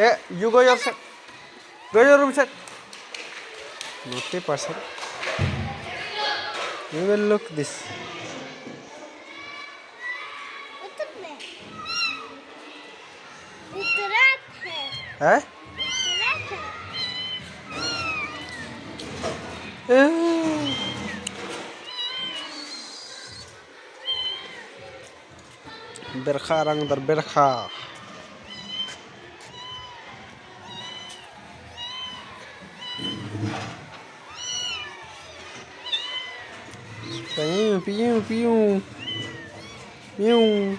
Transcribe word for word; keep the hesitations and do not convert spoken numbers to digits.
ए, you go your side. Go your room side. Naughty person. We will look this. हैं? ए। बेरखा रंगदर बेरखा। पियू, पियू, पियू। पियू।